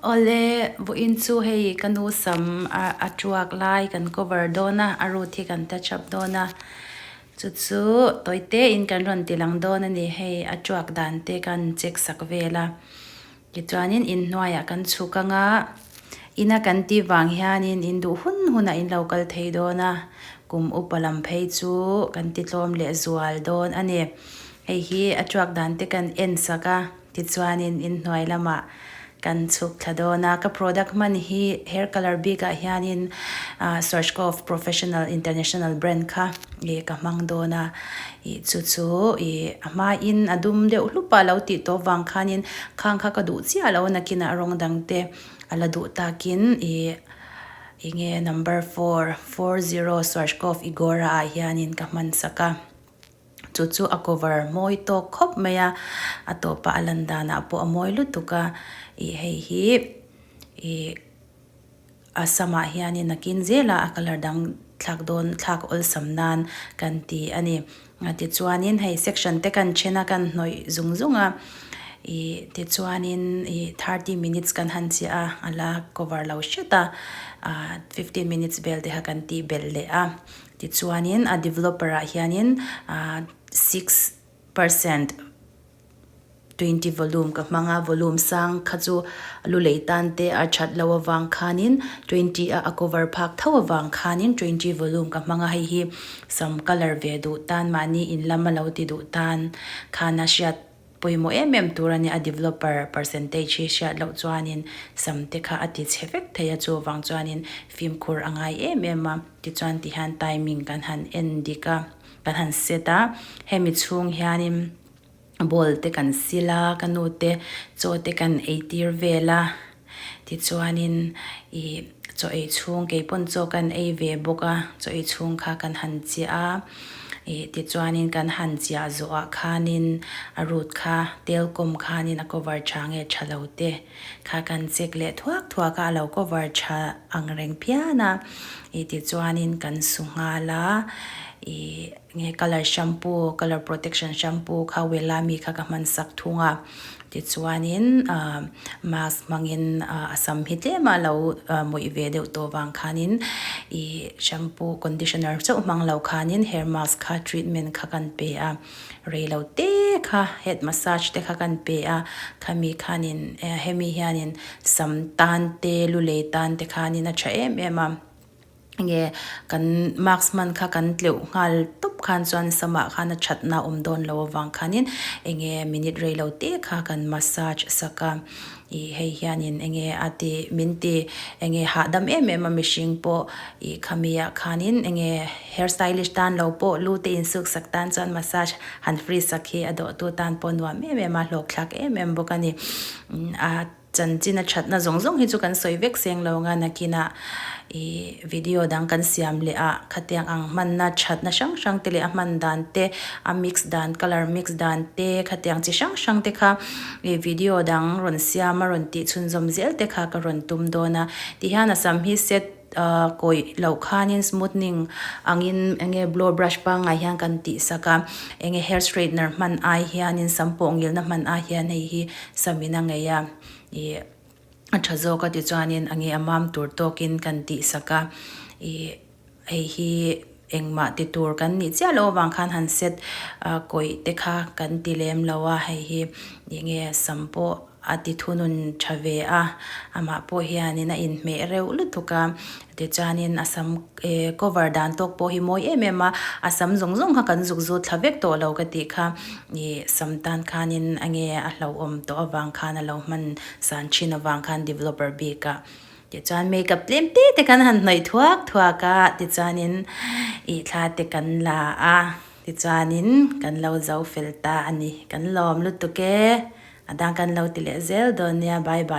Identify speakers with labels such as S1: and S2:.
S1: Awle, vawiin chu hei ka nu sam a tuak lai kan cover dawn a, a root hi kan touch up dawn a, chu chu tawi te in kan rawn ti lang dawn a ni, hei a tuak dan te kan check sak vel a, tichuanin inhnuaiah kan chhuk anga ina kan tih vang hianin in duh hun hunah in lo kal thei dawn a, kum upa lam phei chu kan ti tlawm leh zual dawn a ni, hei hi a tuak dan te kan en sak a. Tichuanin inhnuai lamah kan chhuk thla dawn a, ka product hman hi hair colour bikah hianin Schwarzkopf professional international brand kha ih ka hmang dawn a, ih chu chu ih a hmain a dum deuh hlup a lo tih tawp vang khanin khang kha ka duh chiah lo nakinah rawng dang te a la duh takin ih enge number four, 40 Schwarzkopf Igora ah hianin ka hman sak a. Chu chu a cover mawi tawk khawp mai a, a tawpah a lan danah pawh a mawi lutuk a, ih hei hi ih a samah hianin a kin zel a, a colour dang thlak dawn thlak awlsam nan kan ti a ni. Tichuanin hei section te kan then a kan hnawih zung zung a, ih tichuanin ih 30 minutes kan han chiah a, a la cover lo hret a, ah 15 minutes vel te kha kan tih belh leh a. Tichuanin a developer ah hianin 6% 20 volume ka hmang a, volume sang kha chu lu lei tan te a that loh avang khanin 20 a a cover phak tho avang khanin 20 volume ka hmang a, hei hi sam colour ve duh tan mahni in lama lo ti duh tan khan a hriat Pawimawh em em tur a nia, a developer percentage hi hriat loh chuanin sam te kha a ti chhe vek thei a, chuvang chuanin fimkhur a ngai em em a, tichuan ti hian timing kan han en dik a, kan han set a, hemi chhung hianin bowl te kan sil a, ka nu te chaw te kan ei tir vel a, tichuanin ih chaw ei chhung kei pawn chaw kan ei ve bawk a, chaw ei chhung kha kan han chiah a, ih tichuanin kan han chiah zawhah khanin a root kha telcom khanin a cover tha nge tha lo te kha kan check leh thuak thuak a, a lo cover tha ang reng phian a, ih tichuanin kan su nghal a, ih nge colour shampoo colour protection shampoo kha wella mi kha ka hman sak thung a. Tichuanin mask hmangin a sam hi tlem a lo mawih ve deuh tawh vang khanin ih shampoo conditioner chauh hmang lo khanin hair mask kha treatment kha kan pe a, rei lo te kha head massage te kha kan pe a, khami khanin hemi hianin sam tan te lu lei tan te khanin a tha em em a. Nge kan mask hman kha kan tleuh nghal tawp khan chuan samah khan a thatna awm dawn lo avang khanin enge minute rei lo te kha kan massage sak a, ih hei hianin enge a ti min ti enge hahdam em em a mihring pawh ih khami ah khanin enge hair stylish tan lo pawh lu te insuk sak tan chuan massage han free sak hi a dawhtu tan pawh nuam em em a hlawk thlak em em bawk a ni a. Chanchin a thatna zawng zawng hi chu kan sawi vek seng lo nga nakinah ih video dang kan siam leh a khatiang ang hmanna thatna hrang hrang te leh a hman dan te a mix dan colour mix dan te khatiang chi hrang hrang te kha ih video dang rawn siam a rawn tih chhunzawm zel te kha ka rawn tum dawn a tihian a sam hi set ah kawih loh khanin smoothening angin enge blow brush pangngai hian kan tih sak a enge hair straightener hman ai hianin sam pawh ngilna hman ai hian hei hi sam in a ngei a ih a tha zawk a tichuanin a nge a mam tur tawkin kan tih sak a ih hei hi engmah ti tur kan nih chiah loh avang khan han set ah kawih te kha kan ti lem lo a hei hi enge sam pawh. A ti thunun tha ve a, amah pawh hianin a inhmeh reuh lutuk a, tichuanin a sam eh cover dan tawk pawh hi mawi em em a, a sam zawng zawng kha kan zuk zut thla vek tawh lo ka tih kha ih sam tan khanin a nge a hlauhawm tawh avang khan a lo hman san thin avang khan developer bik a, tichuan makeup tlem te te kan han hnawih thuak thuak a, tichuanin ih thla te kan la a, tichuanin kan lo zo fel ta a ni, kan lawm lutuk e. A dang kan lo ti leh zel dawn nia bye bye.